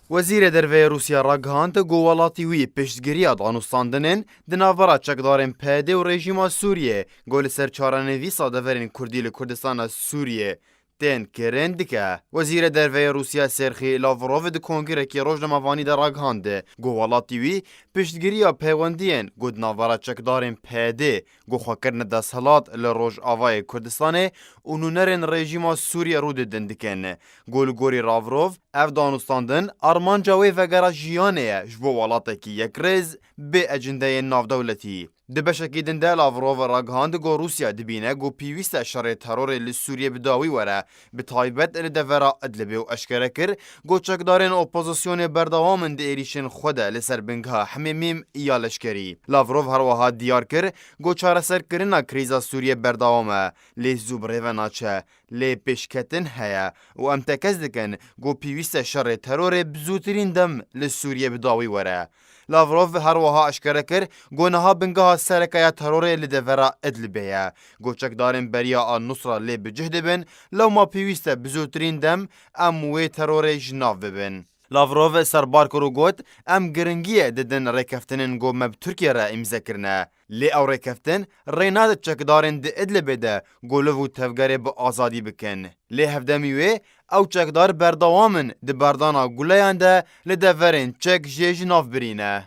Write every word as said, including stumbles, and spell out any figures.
Wezîrê Derve yê Rûsya ragihand ku welatî wî piştgiriya danûstandinên di navbera çekdarên P Y D û rejîma Sûriyê ku li ser çarenivîsa deverên Kurdî li Kurdistana Sûriyê tên kirin dike. Wezîrê Derve yê Rûsya Serxî Lavrov di kongrekî rojnamevanî de ragihand ku welatî wî piştgiriya peywendiyên ku di navbera çekdarên P Y D ku xwe kirine desthilat li Rojavayê Kurdistanê û nûnerên rejîma Sûriyê rû didin dikin. Ku li gorî Lavrov, ev danûstandin armanca wê vegera jiyanê ye ji bo welatekî yekrêz bê ecindeyên navdewletî. Di beşekî din de Lavrov ragihand ku Rûsya dibîne ku pêwîst e şerê terorê li Sûriyê bi dawî were, bi taybet li devera Idlibê û eşkere kir ku çekdarên opozisyonê berdewam in di êrîşên xwe de li ser bingeha Hemêmîm ya leşkerî. Lavrov her wiha diyar kir ku çareserkirina krîza Sûriyê berdewam e, lê zû bi rê ve naçe, lê pêşketin heye û em tekez dikin ku pêwîst e şerê terorê bi zûtirîn dem li Sûriyê bi dawî were. Lavrov her wiha eşkere kir ku niha bingeha sereke ya terorê li devera Idlibê ye. Ku çekdarên beriya Al-Nusra lê bi cih dibin, lewma pêwîst e bi zûtirîn dem em wê terorê ji nav bibin. Lavrov serbar kir û got, em giringiyê didin rêkeftinên ku me bi Tirkiye re îmze kirine. Lê ew rêkeftin rê nade çekdarên di Idlibê de ku liv û tevgerê bi azadî bikin. Lê hevdemî wê, ew çekdar berdewam in di berdana guleyan de li deverên çek jê ji nav birîne.